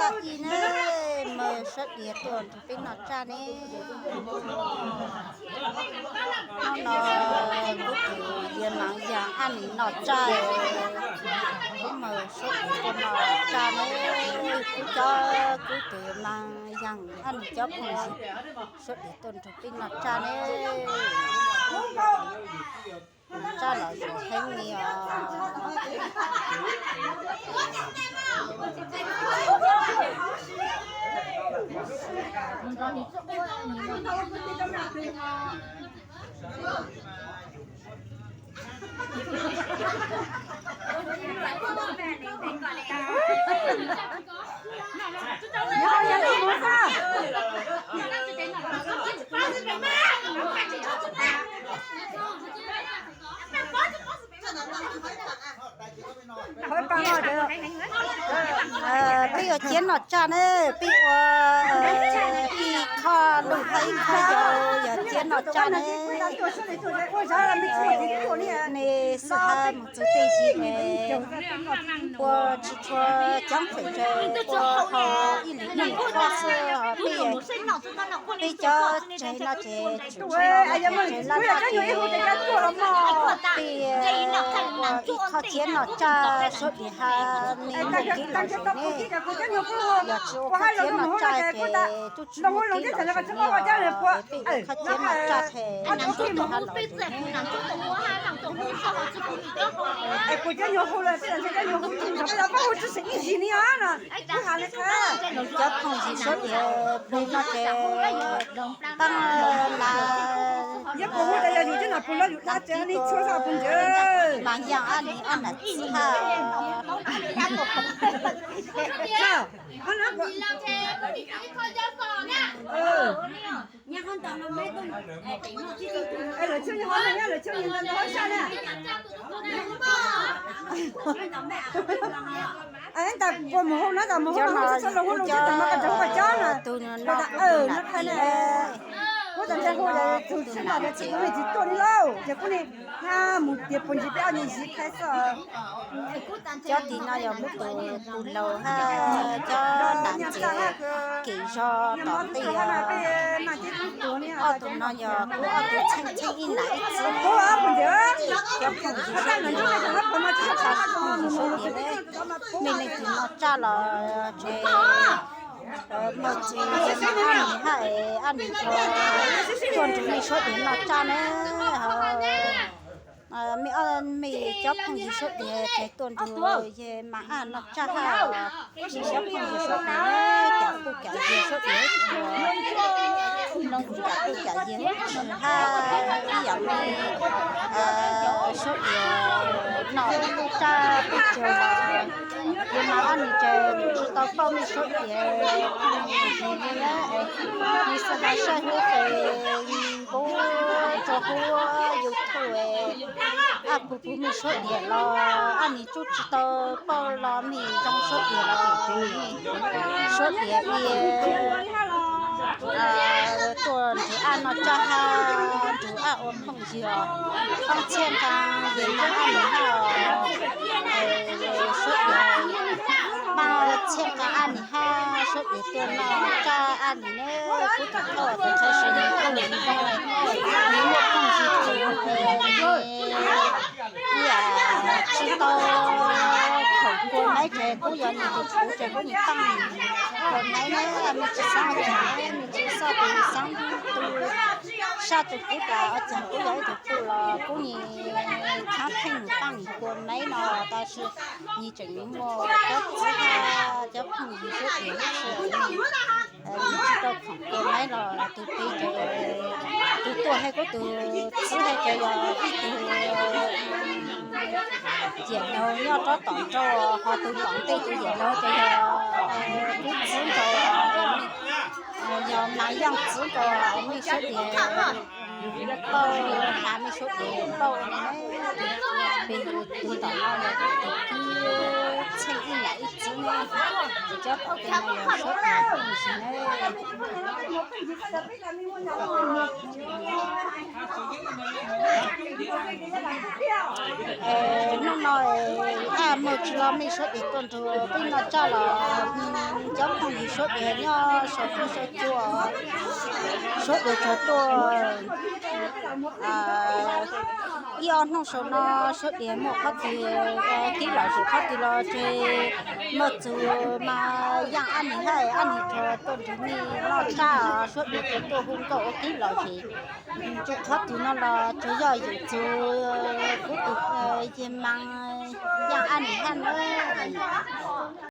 Ib ne, mas suab diav tuaj nrog peb noj tsaj ne. Hnub no kuv tus yawg Mas Yas Ab Nis noj tsaj, kuv mas suab diav tuaj noj tsaj ne. Kuv cov, kuv tus yawg Mas Yas Ab Nis cov phooj ywg suab diav tuaj nrog peb noj tsaj ne. Tsaj los zoo heev li os. Peb yuav ciav noj tsaj ne, peb ua ib qho lug hab ib qho yau, yog ciav noj tsaj ne. Nej xwb hab mus txug tej zig ne, ua tsis tshua coob pem tsev, ua hau ib leeg ib qho xwb. Peb, peb cov tsev no ces tsev laj laj ces peb ua ib qho ciav noj tsaj suab diav hab nej muaj kev lom zem ne. Yog tsis ua qho ciav noj tsaj ces tub tsis muaj kev lom zem ne. Peb ua qho ciav noj tsaj ces suab diav hab lom zem ne. Cov phooj ywg suab diav pleg no ces peb no ces taab las, Mas Yas Ab Nis ob nam txiv hab. Ntawm puas mus hu no, ntawm mus hu no, hu los hu los cov, tus no, kuv tus nam txiv, kuv tus nam txiv, kuv tus nam txiv tuaj li lauj, ces kuv li mus tias puas ntsib peb ob niag ziv khai xwb. Cov tim no yog kuv tus, tus laus hab cov nam txiv kev zog tom ntej. Ob tug no yog kuv ob tug txheej txheej ib nam ib txiv. Cov phooj ywg suab diav, phooj ywg suab diav, mej leej twg noj tsaj los tsev, mej txiv Ab Nis hab Ab Nis tuaj nrug mej suab diav noj tsaj ne. Mej, mej cov phooj ywg suab diav ces tuaj nrug yawg Mas Ab noj tsaj hab. Mej cov phooj ywg suab diav, kam kuj kam yawg suab diav, kam kuj kam yawg hab ib yam li suab diav noj ib lub tsaj peb caug los. Yawg Mas Ab Nis ces kuv tsis tau paub mej suab diav, mej xwb hab saib huab tes, pub rua huab YouTube, ab pug pug mej suab diav los Ab Nis tub tsis tau paub los mej zoo suab diav los, suab diav tuaj nrug ab noj tsaj hab nrug ab ua phooj ywg, pab txhiab nqa yawg Mas Ab Nis hab, suab diav pab txhiab nqa Ab Nis hab suab diav tuaj noj tsaj Ab Nis ne. Kuv tus thawj tus qhe sawv daws phooj ywg zoo, nws muaj phooj ywg khoom, ib yam tsis tau khoom kua maiv ces kuv yog nws tus txwv ces kuv nim taaj kua maiv na, mej tsis xaav ua caag, mej tsis xaav tus xaav tus sab tus kuv tas ua caag, kuv yog ib tug tub los kuv nim khaav theej nws taaj nws kua maiv no, tab sis nws tseem muaj cov txwv hab cov phooj ywg suab diav lub sij hawm nws tsis tau khoom kua maiv los tus pem ces tus tuaj hab kuv tus txwv hab ces yog ib tug yawm laug nyob rov tom nrau, ho tus tom ntej tus yawm laug ces yog kuv txwv nrau, yog Mas Yaaj txwv nrau, mej suab diav pauj, hab mej suab diav pauj, peb tus tom no yog tus kwv txheej ib nam ib txwv ne. Cov qhov twg no yog suab diav pheej yig ne. Hnub no Aj Moog tsis los mej suab diav tuaj nrug peb noj tsaj los, cov phooj ywg suab diav nyob saum huab saum cua, suab diav tsuag tuaj ib ob hnub saum no, suab diav muaj qhov twg kib lom zem qhov twg los tseg, muaj txug mas yaaj ab nws haj ab nws tsuag tuaj nrug mej noj tsaj, suab diav tsuag tuaj hu nkauj ua kib lom zem. Tsuag qhov twg no los tsuag yog yawm txug kuv tus yawg Maas, yaaj ab nws haj na.